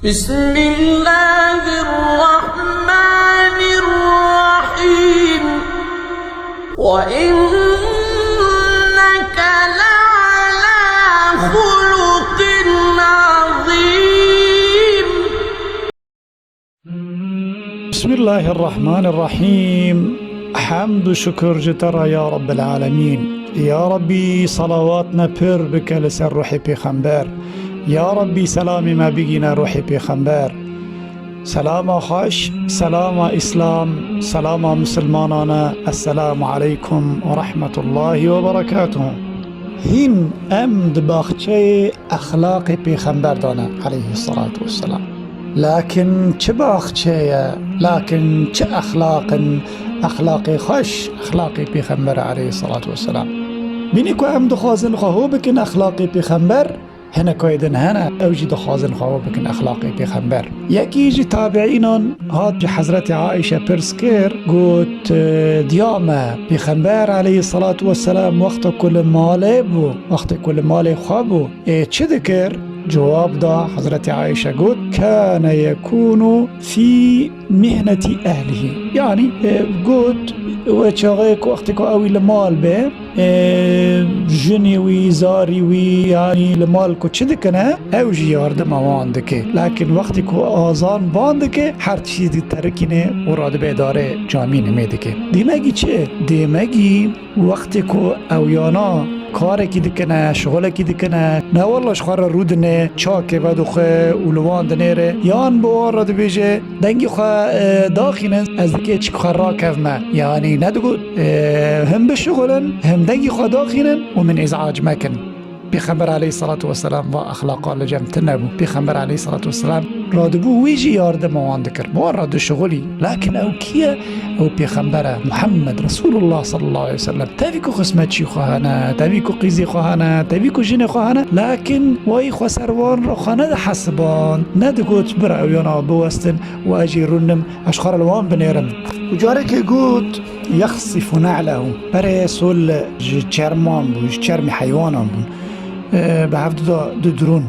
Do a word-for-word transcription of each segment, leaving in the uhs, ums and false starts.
بسم الله الرحمن الرحيم. وإنك لعلى خلق عظيم. بسم الله الرحمن الرحيم. Hemd û şukir ji te re ya Rabbel Alemîn. Ya Rabbî, salawat me pir bike li ser ruhê pêxember. Ya Rabbî, selamê me bigîne ruhê pêxember. Selama xweş, selama Îslam, selama misilmanane. Esselamu aleykum ve rahmetullahi ve berekatuhu. Hîn em di baxçeyê exlaqê pêxember de ne, aleyhisselatu vesselam. Lakin çi baxçe ye, lakin çi exlaq in, exlaqê xweş, exlaqê pêxember aleyhisselatu vesselam. Bînî ku em dixwazin xwe hû bikin exlaqê pêxember, Hinekayê din hene, ew jî dixwazin xwe we bikin exlaqê pêxember. Yekî ji tabiînan hat ji Hezretê Aîşe pirs kir, got, "Diya me, pêxember aleyhisselatu vesselam wexta ku li malê bû, wextê ku li malê xwe bû, ê çi dikir?" Cewab da Hezretê Aîşe got, "Kâne yekûnu fî mihneti ehlihî." Yanî, e, got, we çaxê ku wextê ku ew li mal be, e, jinê wî, zarî wî, yanî li mal ku çi dikine, ew jî yardima wan dike. Lakin wextê ku azan ban dike, her tiştî diterikîne û radibe darê camî nimê dike. Dêmegî çi? Dêmegî wextê ku ew yana karekî dikine, şixulekî dikine, ne wela ji xwe re rûdine, çakê vedoxe û li wan dinêre, yan bi wan re dibêje, "Dengê xwe, e, daxînin, ez di keçik xwe rakevme." Yanî nedigot, e, "Him bişixulin, him dengê xwe daxînin û min îzac mekin." Pêxember aleyhisselatu vesselam va exlaqa li cem tune bû. Pêxember aleyhisselatu vesselam radibû wî jî yardima wan dikir. Bi wan re dişixulî. Lakin ew kî ye? Ew pêxember e. Muhammed Resulullah sallallahu aleyhi ve sellem. Tevî ku xismetçî xwe hene, tevî ku qîzê xwe hene, tevî ku jinê xwe hene. Lakin wayî xwe ser wan re xwe nedihesiband. Nedigot, "Bira ew yana biwestin û ez jî rûnim, ez xwe re li wan binêrim." Û carekê got, "Yexsifu ne'lehu." Berê sol ji çerman bû, ji çermê heywanan bûn. E, bi hev dida didirûn.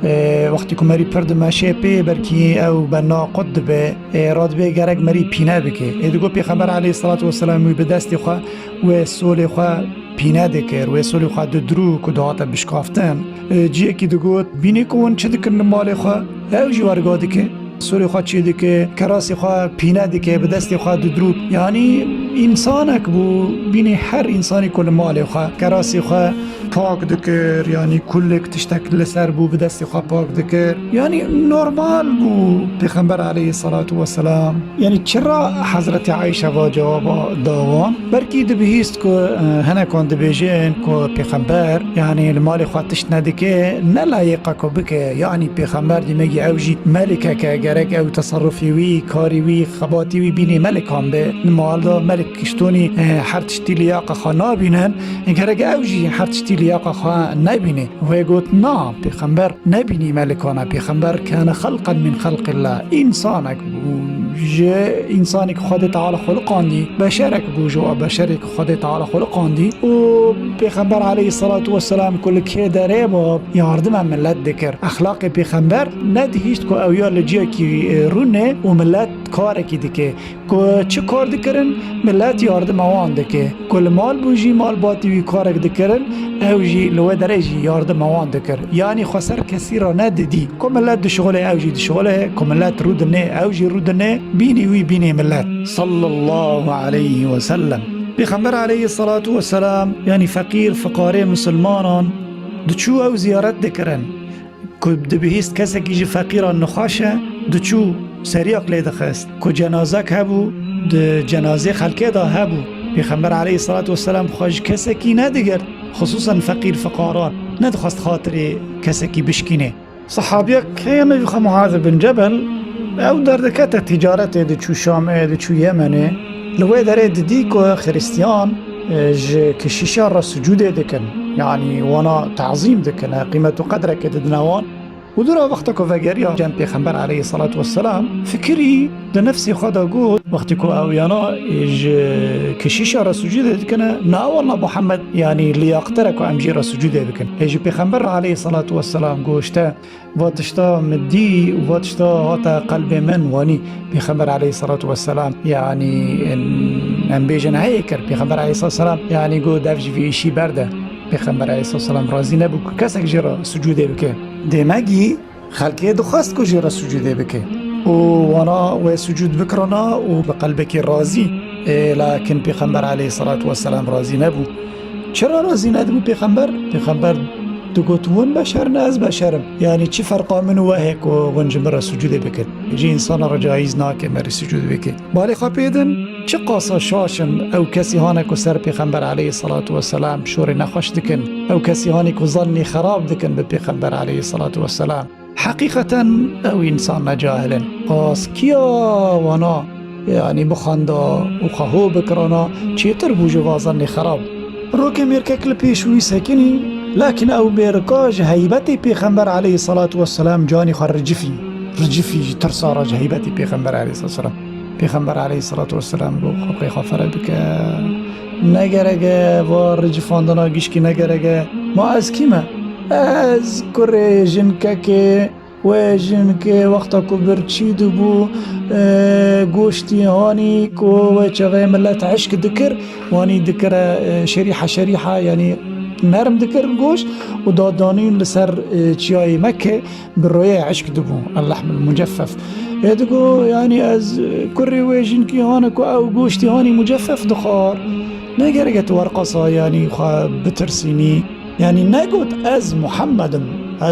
E, wextê ku merî pir dimeşe pê, belkî ew bena qut dibe, e, radibê gerek merî pîne bike. Ê digot Pêxember aleyhisselatu vesselam wî bi destê xwe wê solê xwe pîne dikir, wê solê xwe didirû ku dihate bişkaftin. E, ciyekî digot, "Bînî ku hûn çi dikin li malê xwe, ew jî werga dike." Sorê xwe çê dike, kerasê xwe pîne dike, bi destê xwe didirû. Yanî însanek bû, bînî her însanî ku li malê xwe kerasê xwe pak dikir, yanî kulek tiştek li ser bû, bi destê xwe pak dikir. Yanî normal bû Pêxember aleyhisselatu vesselam. Yanî çira Hezretê Ayşe va cewaba da wan? Belkî dibihîst ku, e, hinekan dibêjin ku Pêxember, yanî li malê xwe tişt nedike, ne layîq e ku bike. Yanî Pêxember dîmegî ew jî melikek e, gerek ew teserrufê wî, karê wî, xebatê wî bînê melikan be. Li mal de melik kiştonî, e, her tiştî liyaqa xwe nabînin, gerek ew jî her tiştî liyaqa xwe nebîne. Wê got, na, Pêxember nebînî melikan e. Pêxember kâne xelqen min xelqillah. Însanek bû. Ji însanê ku Xwedê Teala xuliqandî, beşerek bû ji wa beşerê ku Xwedê Teala xuliqandî. Û Pêxember aleyhisselatu vesselam ku li kê derê bû, yardima millet dikir. Exlaqê Pêxember nedihîşt ku ew ya li ciyekî, e, rûne û millet karekî dike. Ku çi kar dikirin, millet yardima wan dike. Ku li mal bû jî malbatî wî karek dikirin, ew jî li wê derê jî yardima wan dikir. Yanî xwe ser kesî re nedidî. Ku millet dişixulê, ew jî dişixulê, ku millet rûdinê, ew jî rûdinê, bînî wî bînî millet. Sallallahu aleyhi ve sellem. Pêxember aleyhisselatu vesselam, yanî feqîr, fiqarê misilmanan diçû ew ziyaret dikirin. Ku dibihîst kesekî ji feqîran nexweş e, diçû seriyak lê dixist. Ku cenazek hebû, di cenazê xelkê de hebû. Pêxember aleyhisselatu vesselam xwe ji kesekî nedigirt, xisûsen feqîr fiqaran. Nedixwest xatirê kesekî bişkîne. Sehabiyek heye navê xwe Muaz bin Cebel, ew derdikete tîcaretê, diçû Şamê, diçû Yemenê. Li wê derê didî ku Xiristiyan, e, ji kişîşa re sucûdê dikin. Yanî wana tazîm dikine, qîmet û qedrekê didine wan. Û dûra wexta ku vegeriya cem Pêxember aleyhissalatu vesselam, fikirî di nefsê xwe de got, wextê ku ew yana ji keşîşa re sucûdê dikine, na walla Muhammed, yanî liyaqtir e ku em jê re sucûdê bikin. Ê ji Pêxember re aleyhissalatu vesselam goşte, va tişta min dî û va tişta hate qelbê min, wanî Pêxember aleyhissalatu vesselam, yanî em bêjin heyê kir. Pêxember aleyhissalatu vesselam, yanî got, dev ji vî îşî berde. Pêxember aleyhissalatu vesselam razî nebû ku kesek jê re sucûdê bike. Demegî xelkê dixwest ku jê re sucûdê bike. Û wana wê sucûd bikirana û bi qelbekî razî. Ê, lakin Pêxember aleyhissalatu vesselam razî nebû. Çira razî nedibû Pêxember? Pêxember digot, hûn beşer in, ez beşer im. Yanî çi ferqa min û we heye ku hûn ji min re sucûdê bikin? Ji însana re cayîz nake merî sucûd bike. Balê xwe pê din, çi qasa şaş in ew kesî hane ku ser Pêxember aleyhissalatu vesselam şorê nexweş dikin, ew kesî hanî ku zannî xerab dikin bi Pêxember aleyhissalatu vesselam. Heqîqeten ew însan ne cahil in. Qas kiya wana, yanî bixwenda û xwe hû bikirana, çêtir bû ji va zannî xerab. Rokê mêrkek li pêş wî sekinî, lakin ew mêrika ji heybetê Pêxember aleyhissalatu vesselam canî xwe ricifî. Ricifî ji tirsa re ji heybetê Pêxember aleyhissalatu vesselam. Pêxember aleyhissalatu vesselam got, xwe bi rê xwe fere bike. Ne gerek e va ricifandina gişkî ne gerek e. Ma ez kî me? Ez kurê jinkekê, wê jinkê wexta ku birçî dibû, e, goştî hanî ku wê çaxê millet eşk dikir, wanî dikire, e, şerîha şerîha, yanî nerm dikir goşt û dadanîn li ser, e, çiyayê Mekke. Bi royê eşk dibû, el-lehmul muceffef. Ê digo, yanî ez, e, kurê wê jinkî hane ku ew goştî hanî muceffef dixwar. Ne gerek e tu werqasa, yanî xwe bitirsînî. Yanî negot, ez Muhammed im,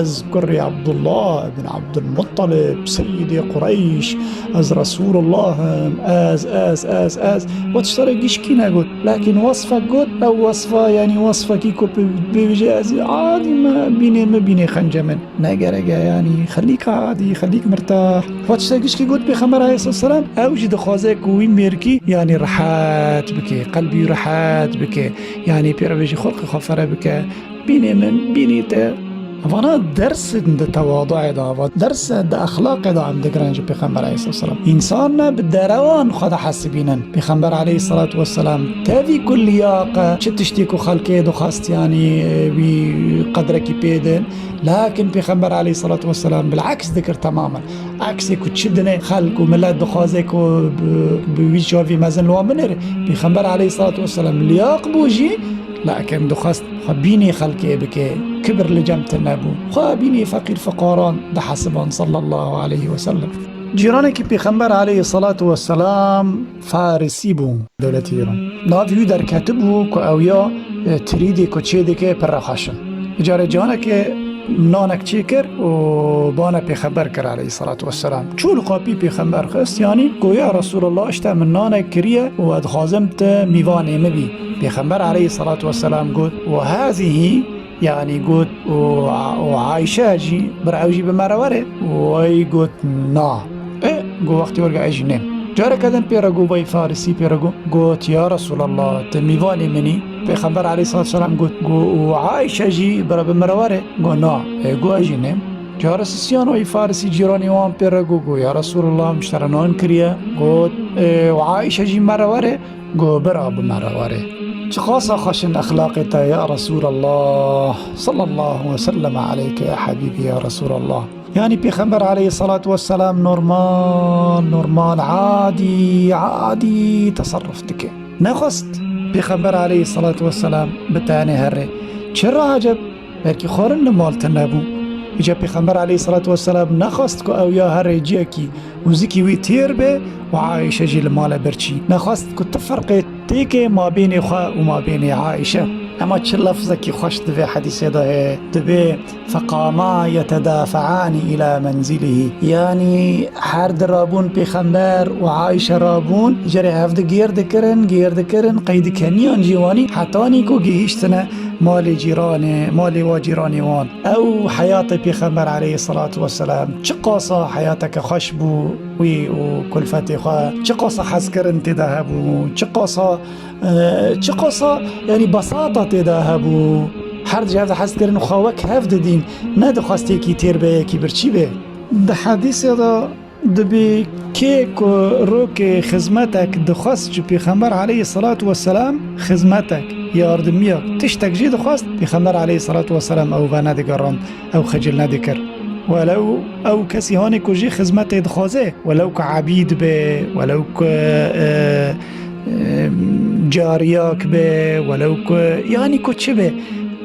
ez kurê Abdullah ibn Abdulmuttalib, seyidê Qureyş, ez Resulullah im, ez, ez, ez, ez. We tiştarê gişkî negot. Lakin wesfek got, ew wesfa, yanî wesfekî ku pê bêje ez adî me, bînê me, bînê xence min. Ne gerek e, yanî xelîka adî, xelîk mirtah. Xwe tiştek gişkî got Pêxember aleyhisselam, ew jî dixwaze ku wî mêrkî, yanî rehet bike, qelbî rehet bike, yanî pê re bêjî xulqê xwe fere bike. Bînê min, bînê te. Vana dersin di tewaduê de, va derse di exlaqê de em digirin ji Pêxember aleyhisselam. Însan ne bi derewan xwe dihesibînin. Pêxember aleyhissalatu vesselam tevî ku liyaq e, çi tiştê ku xelkê dixwest, yanî wî qedrekî pê din. Lakin Pêxember aleyhissalatu vesselam bileks dikir temamen. Eksê ku çi dinê xelk û millet dixwaze ku bi, bi wî çavî mezin li wan binêre. Pêxember aleyhissalatu vesselam liyaq bû jî, lakin dixwest xwe bînê xelkê bike, kibir li cem te nebû. Xwe bînê feqîr fiqaran dihesiban sallallahu aleyhi ve sellem. Cîranekî Pêxember aleyhissalatu vesselam Farisî bû, dewletê Îran. Navê wî derketibû ku ew ya, e, tirîdê ku çê dike pir xweş in. Carê canekê nanek çê kir û bana Pêxember kir aleyhissalatu vesselam. Çû li xwe pî Pêxember xist, yanî got, ya Resulallah, işte min nanek kiriye û ez dixwazim tu mîvanê min bî. Pêxember aleyhissalatu vesselam got, ve hazihî, yanî got, û, û Ayşe jî, bira ew jî bi me re were. Wê got, na. E, got, wextê werge ez jî nêm. Careke din pê re got, vay Farisî pê re got, got, ya Resulallah, tu mîvanê min î? Pêxember aleyhissalatu vesselam got, got, û Ayşe jî bira bi me re were? Got, na. E, got, ez jî nêm. Cara sisiyan wî Farisî cîranê wan pê re got, got, ya Resulallah, min ji te re nan kiriye. Got, e, û Ayşe jî me re were? Got, bira bi me re were. Çiqasa xweş in exlaqê te ya Resulallah. Sallallahu ve sellem aleyke ya habîbî ya Resulallah. Yanî Pêxember aleyhissalatu vesselam normal, normal, adî, adî teserruf dike. Nexwest Pêxember aleyhissalatu vesselam bi tenê here. Çira eceb? Belkî xwarin li mal tune bû. Îca Pêxember aleyhissalatu vesselam nexwest ku ew ya here ciyekî û zikî wî têr be û Ayşe jî li malê birçî. Nexwest ku tu ferqê têke mabênê xwe û mabênê Ayşe. Ema çi lefzekî xweş di vê hedîsê de heye. Dibê, "Feqama yetedafeani ila menzilihî." Yanî her di rabûn Pêxember û Ayşe rabûn, ji rê hevdi gêr dikirin, gêr dikirin, qeydikeniyan jî wanî, hetanî ku gihîştine malê cîranê, malê wa cîranê wan. Ew heyatê Pêxember aleyhissalatu vesselam çiqasa heyateke xweş bû wî û kulfetê xwe, çiqasa hezkirin tê de hebû, çiqasa, e, çiqasa, yanî besata tê de hebû. Her di hev de hez dikirin û xwe wek hev didîn, ne dixwest yekî têr be, yekî birçî be. Di hedîsê de dibî kê ku rokê xizmetek dixwest ji Pêxember aleyhisselatu vesselam, xizmetek, yardimiyak, tiştek jî dixwest, Pêxember aleyhisselatu vesselam ew venedigerand, ew xicil nedikir. Welew ew kesî hanê ku jî xizmetê dixwaze, welew ku ebîd be, welew ku, e, e, cariyak be, welew ku, yanî ku çi be,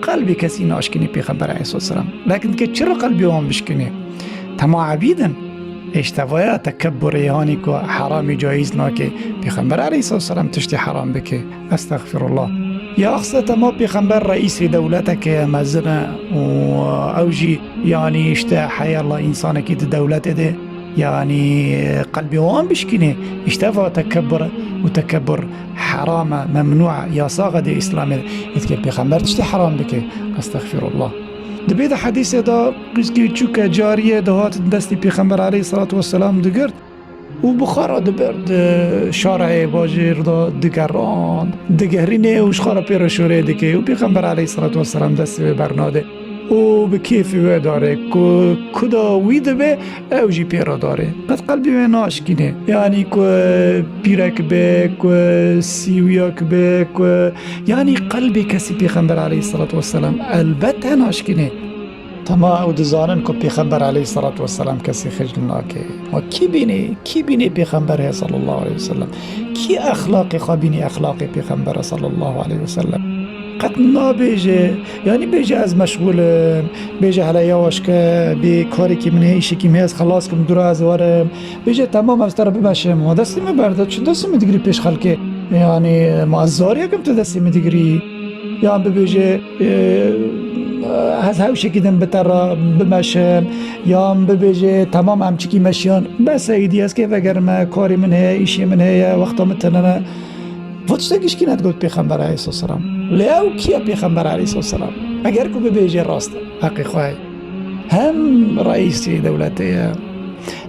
qelbê kesî naşkinê Pêxember aleyhisselatu vesselam. Lakin ke çi re qelbê wan bişkinê? Tema ebîd in. Îşte vaya tekebburê, hanî ku heramî cayîz nake. Pêxember aleyhisselatu vesselam tiştê heram bike. Estexfirullah. Ya xse tema Pêxember reîsê dewleteke mezin e û ew jî, yanî, îşte, heyala însanekî di dewletê de, yanî, qelbê wan bişkînê. Îşte va tekebbur û tekebbur heram e, memnû e, yasax e dê Îslamê de. Êdike Pêxember tiştê heram bike. Estexfirullah. Dibê di hedîsê de qîzkî çûke cariyê dihat destî Pêxember aleyhisselatu vesselam digirt. Û bi xwe re dibir di şareyê bajêr de digeran, digerînê û ji xwe re pê re şorê dike û Pêxember aleyhisselatu vesselam destê wê bernade û bi kêfê wê dare ku kuda wî dibe ew jî pê re dare. Qet qelbê wê naşkîne. Yanî ku pîrek be, ku sîwiyek be, ku, yanî qelbê kesî Pêxember aleyhisselatu vesselam elbet naşkîne. Tema ew dizanin ku Pêxember aleyhisselatu vesselam kesî xicl nake. Ma kî bînî, kî bînî Pêxember heye sallallahu aleyhi ve sellem? Kî exlaqê xwe bînî exlaqê Pêxember e sallallahu aleyhi ve sellem? Qet nabêje, yanî bêje ez meşgûl im, bêje hele yawaş ke bê karekî min heye, îşekî min heye, ez xelas kim dûra ez werim. Bêje temam ez te re bimeşim. Ma destê min berde, çi destê min digirî pêş xelkê? Yanî ma ez zariyek im tu destê min digirî? Yan bibêje, e, ez hewşekî din bi te re bimeşim, yan bibêje, temam em çikî meşiyan, bes e, îdî ez kê vegerime, karê min heye, îşê min heye, wexta min tune ne. Va tiştek gişkî nedigot Pêxember aleyhisselam. Lê ew kî ye Pêxember aleyhisselam? Eger ku bibêje rast e, heqê xwe ye. Hem reîsê dewletê ye,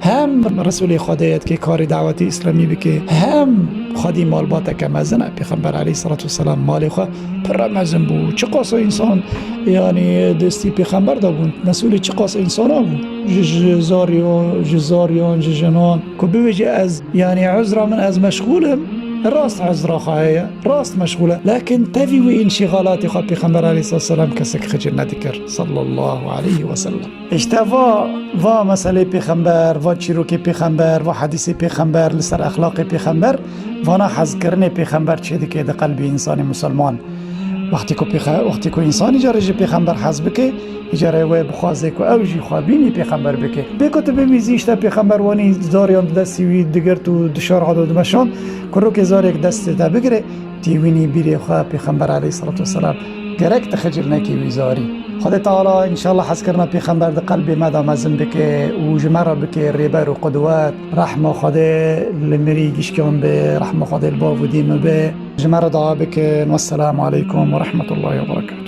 hem Resûlê Xwedê ye dikê karê dawetê îslamî bike, hem xwedî malbateke mezin e. Pêxember aleyhisselatu vesselam malê xwe pir mezin bû. Çiqasa însan, yanî, destî Pêxember de bûn. Mesûlê çiqasa însana bû. Ji, ji zariyan, ji zariyan, ji jinan. Ku bibêje ez, yanî, uzra min, ez meşgûl im. Rast uzra xwe heye. Rast meşgûl e. Lakin tevî wê înşîxalatê xwe Pêxember aleyhisselatu vesselam kesek xicil nedikir. Sallallahu aleyhi ve sellem. Îşte va, va meselê Pêxember, va çîrokê Pêxember, va hedîsê Pêxember, li ser exlaqê Pêxember, vana hezkirinê Pêxember çêdike di qelbê însanê musulman. Wextê ku pêxe-, wextê ku însan îcarê ji Pêxember hez bike, îcarê wê bixwaze ku ew jî xwe bînî Pêxember bike. Bê ku tu bimîzî, îşte Pêxember wanî zariyan di destî wî digirt û di şar hado dimeşand, ku rokê zarek destê te bigire, têwînî bîrê xwe Pêxember aleyhisselatu vesselam. Gerek tu xicil nekî wî zarî. Xwedê Teala înşallah hezkirina Pêxember di qelbê me de mezin bike û ji me re bike rêber û qudwet. Rehma Xwedê li mirî gişkan be, rehma Xwedê li bav û dî me be. Ji me re dua bikin. Wesselamu aleykum ve rahmetullahi ve berekatuhu.